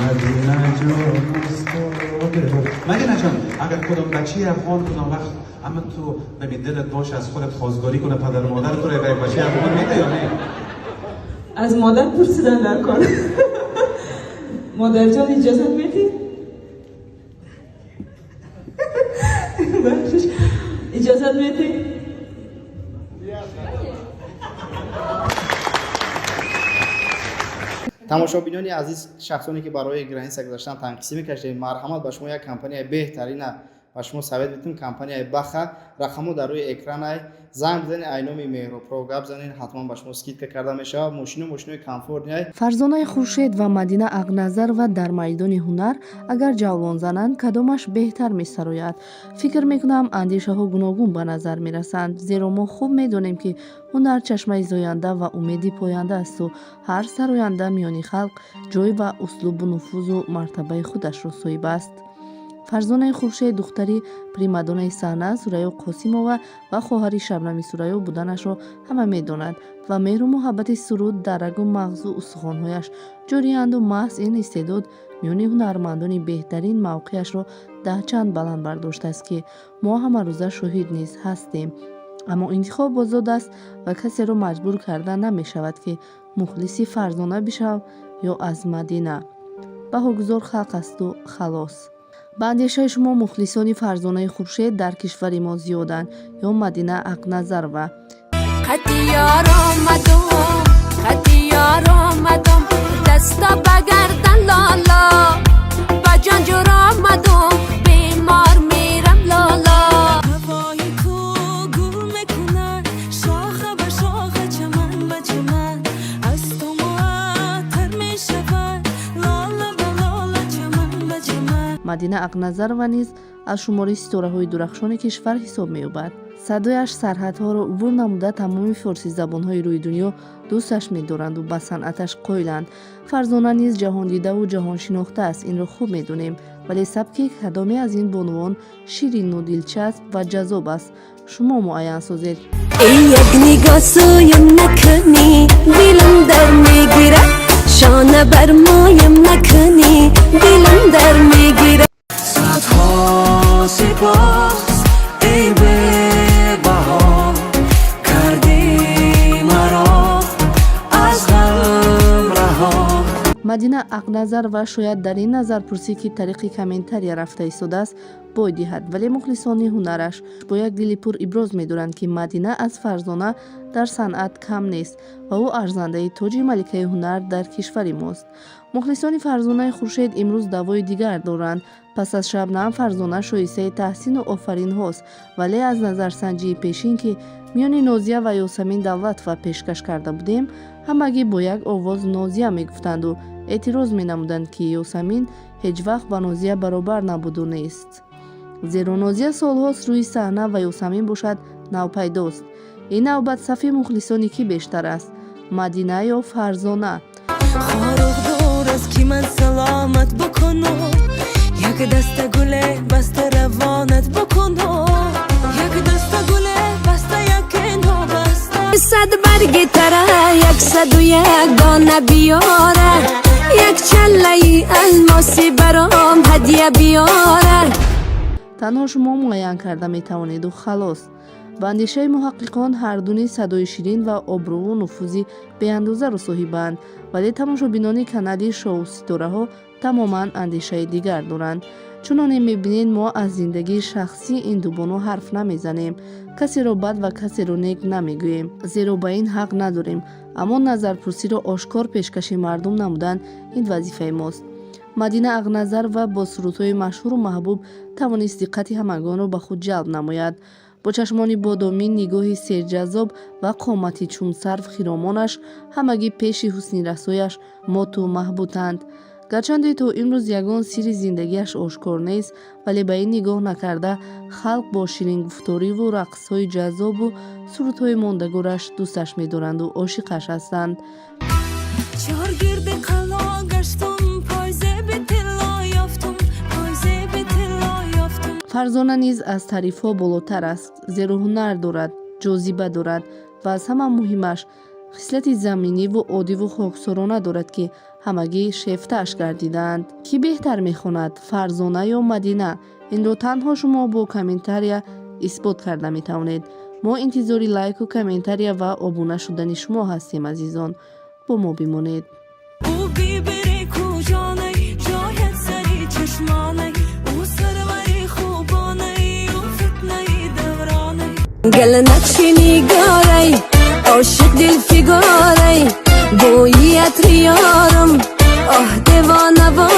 Мадина ҷон, устод Мадина ҷон, агар кудом бачаи афғон кудом вақт ама ту ба дилат боша, аз худат хостгорӣ кунад, падару модар туро ба як бачаи афғон медиҳӣ ё не? Аз модар пурсидан дар кор. Модарҷон, иҷозат медиҳӣ? Бахшиш, иҷозат медиҳӣ? Тамошобинони азиз, шахсоне ки барои граница гузаштан танқисӣ мекашед, марҳамат, ба шумо як компанияи беҳтарина ба шумо совет медиҳем, компанияи Баха. Рақамҳо дар рӯи экранай, занг бизанед, ай номи Меҳропро гап занед, ҳатман ба шумо скидка карда мешавад. Мошино мошинои комфортный. Фарзонаи Хуршед ва Мадина Ақназарова дар майдони ҳунар агар ҷавлон зананд, кадомаш беҳтар месарояд? Фикр мекунам, андешаҳо гуногун ба назар мерасанд, зеро мо хуб медонем, ки ҳунар чашмаи зоянда ва умеди поянда асту ҳар сароянда миёни халқ ҷой ва услубу нуфузу мартабаи худашро соҳиб аст. Фарзонаи Хуршед духтари примадонаи саҳна Сурайё Қосимова ва хоҳари Шабнами Сурайё буданашро ҳама медонад ва меҳру муҳаббати суруд дар рагу мағзу устухонҳояш ҷорианду маҳз ин истеъдод миёни ҳунармандони беҳтарин мавқеашро даҳчанд баланд бардоштааст, ки мо ҳамарӯза шоҳид низ ҳастем. Аммо интихоб озод аст ва касеро маҷбур карда намешавад, ки мухлиси Фарзона бишав ё аз Мадина. Баҳогузор халқ асту халос. Ба андешаи шумо, мухлисони Фарзонаи Хуршед дар кишвари мо зиёданд ё Мадина Ақназарова? Қати ёр омадум, қати ёр омадум, даста ба гардан, лоло, ба ҷанҷур омадум, бемор мерам, лоло. Ҳавои ту гул мекунад шоха ба шоха, чаман ба чаман аз ту муаттар мешавад, лола ба лола, чаман ба чаман. Мадина Ақназарова низ аз шумори ситораҳои дурахшони кишвар ҳисоб меёбад. Садояш сарҳадҳоро убур намуда, тамоми форсизабонҳои рӯи дунё дӯсташ медоранду ба санъаташ қоиланд. Фарзона низ ҷаҳондидаву ҷаҳоншинохта аст, инро хуб медонем, вале сабки кадоме аз ин бонувон ширину дилчасб ва ҷаззоб аст, шумо муайян созед. Эй, як нигоҳ сӯям накунӣ, дилам дар мегирад, шона бар моям накунӣ, дилам дар мегирад. Садҳо сипос, эй бебаҳо, кардӣ маро аз ғам раҳо. Мадина Ақназарова шояд дар ин назарпурсӣ, ки тариқи комментария рафта истодааст, бой диҳад, вале мухлисони ҳунараш бо як дили пур иброз медоранд, ки Мадина аз Фарзона дар санъат кам нест ва ӯ арзандаи тоҷи маликаи ҳунар дар кишвари мост. Мухлисони Фарзонаи Хуршед имрӯз даъвои дигар доранд. Пас аз Шабнам Фарзона шоистаи таҳсину офаринҳост, вале аз назарсанҷии пешин, ки миёни Нозия ва Ёсамин Давлатова пешкаш карда будем, ҳамагӣ бо як овоз Нозия мегуфтанду эътироз менамуданд, ки Ёсамин ҳеҷ вақт ба Нозия баробар набуду нест, зеро Нозия солҳост рӯи саҳна ва Ёсамин бошад навпайдост. Ин навбат сафи мухлисони кӣ бештар аст, Мадина ё Фарзона? Хоруғ дур аст, ки ман саломат бикунам, як даста гуле баста равонат бикунам, як даста гуле баста, яке нобаста. Сад барги тара, 101 дона биёра, як чаллаи алмосӣ баром ҳадя биёра. Танҳо шумо муайян карда метавонеду халос. Ба андешаи муҳаққиқон, ҳарду низ садои ширин ва обрӯву нуфузи беандозаро соҳибанд, вале тамошобинони канали Шоу Ситораҳо тамоман андешаи дигар доранд. Чуноне мебинед, мо аз зиндагии шахсии ин ду бону ҳарф намезанем, касеро бад ва касеро нек намегӯем, зеро ба ин ҳақ надорем. Аммо назарпурсиро ошкор пешкаши мардум намудан ин вазифаи мост. Мадина Ақназарова бо сурудҳои машҳуру маҳбуб тавонист диққати ҳамагонро ба худ ҷалб намояд. Бо чашмони бодомӣ, нигоҳи серҷаззоб ва қомати чун сарв хиромонаш ҳамагӣ пеши ҳусни расояш моту маҳбутанд. Гарчанде то имрӯз ягон сирри зиндагиаш ошкор нест, вале ба ин нигоҳ накарда, халқ бо ширингуфториву рақсҳои ҷаззобу сурудҳои мондагораш дӯсташ медоранду ошиқаш ҳастанд. Чоргирди қало гаштум, пойзеби тилло ёфтум, пойзеби тилло ёфтум. Фарзона низ аз таърифҳо болотар аст, зеро ҳунар дорад, ҷозиба дорад ва аз ҳама муҳимаш хислати заминиву оддиву хоксорона дорад, ки Ҳамагӣ шефтааш гардидаанд. Кӣ беҳтар мехонад, Фарзона ё Мадина? Инро танҳо шумо бо комментария исбот карда метавонед. Мо интизори лайку, комментария ва обуна шудани шумо ҳастем. Азизон, бо мо бимонед. Ӯ бибири куҷонай, ҷоят сари чашмонай, ӯ сарвари хубонай, ӯ фитнаи давронай. Гул нақши нигорай, ошиқ дилфигорай, бӯи атри ёрам, оҳ, девонавор.